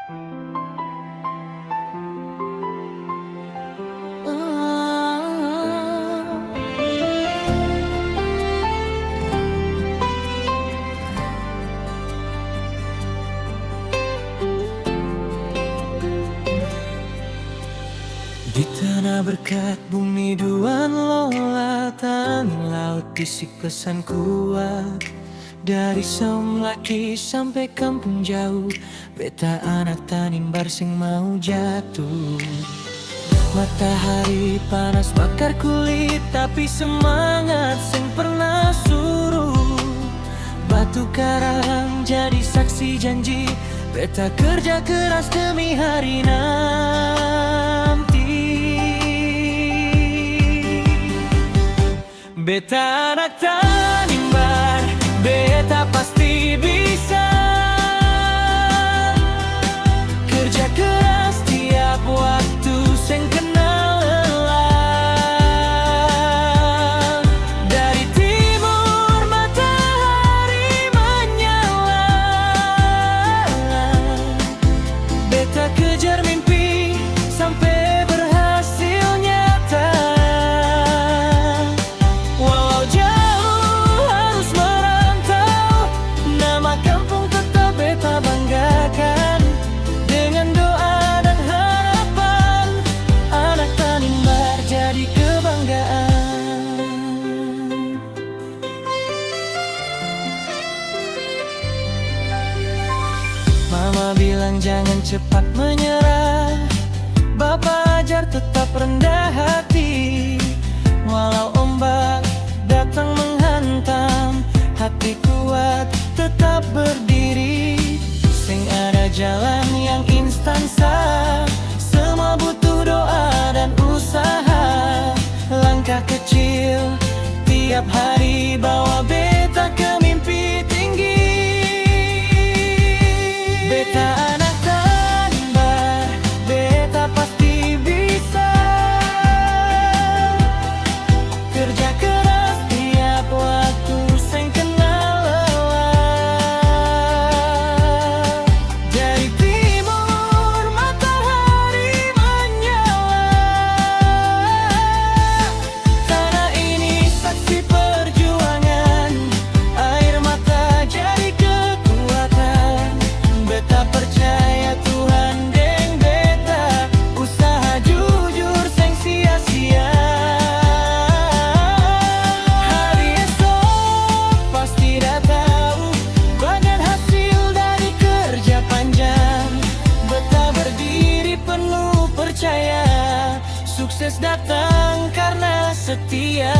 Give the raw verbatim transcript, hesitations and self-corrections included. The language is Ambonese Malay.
Di tana berkat bumi duan lola, tana laut bisik pesan kuat. Dari Saum Laki sampe kampung jauh, beta anak tanimbar seng mau jatuh. Matahari panas bakar kulit, tapi semangat seng pernah surut. Batu karang jadi saksi janji, beta kerja keras demi hari nanti. Beta anak tanimbar, beta pasti bisa. Kerja keras tiap waktu, seng kenal lelah. Dari timur matahari manyala, beta kejar mimpi sampe berhasil nyata. Walau jauh harus merantau, nama kampung tetap beta banggakan. Dengan doa dan harapan, anak tanimbar jadi kebanggaan. Mama bilang jangan cepat menyerah, Bapa ajar tetap rendah hati. Walau ombak datang menghantam, hati kuat tetap berdiri. Seng ada jalan yang instan sa, semua butuh doa dan usaha. Langkah kecil tiap hari bawa beta ke mimpi tinggi. Beta anak tanimbar, beta pasti bisa. Kerja keras tiap waktu, seng kenal lelah. Dari timur matahari manyala. Tanah ini saksi perjuangan, air mata jadi kekuatan. Beta percaya Tuhan deng beta, usaha jujur seng sia-sia. Hari esok pasti da tau, bagian hasil dari kerja panjang. Beta berdiri penuh percaya, sukses datang karna setia.